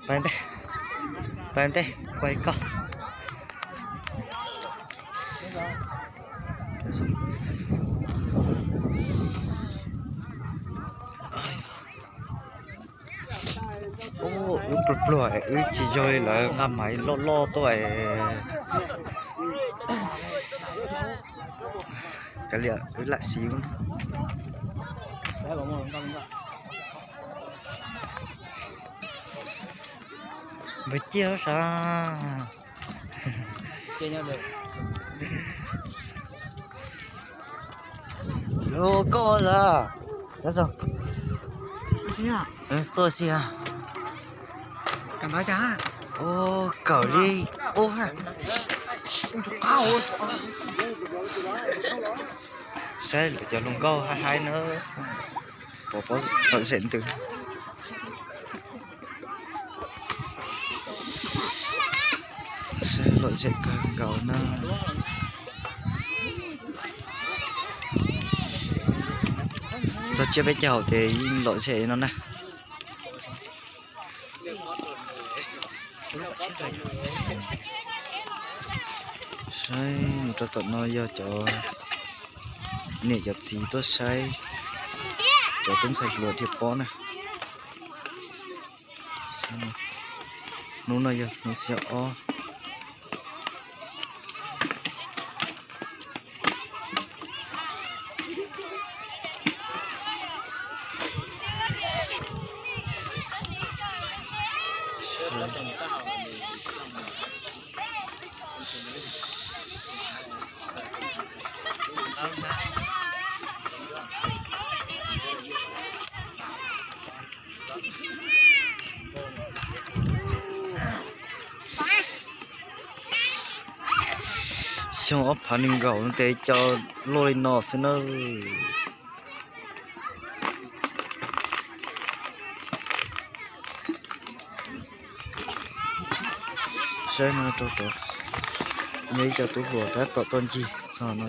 Pab ntej, pab ntej, kuaj koj. Wb pluag pluag, wb tsis yog li lawv nqa maiv loj loj tuaj. Kav liam, wb lam siv. Npawg Ciaj sav. Los koj lawm. Tuaj si a. Ua kawm li ub. Saib lawv cov hluas nkauj haib haib na. Pom pob lom zem ntws. Saib lom zem kawg nkaus na. Txog tsiab peb caug ces yeej lom zem no na. Saib mus rau tom no yog cov niam cov txiv tuaj saib cov tub ntxhais hluas dhia pob na. Hnub no yog hnub xiab ob. Xyoo ob phav nees nkaum no tes cov luaj li no xwb nawb. Saib no rau tod, yog ib co tub hluas tab tom tuaj ncig txog no.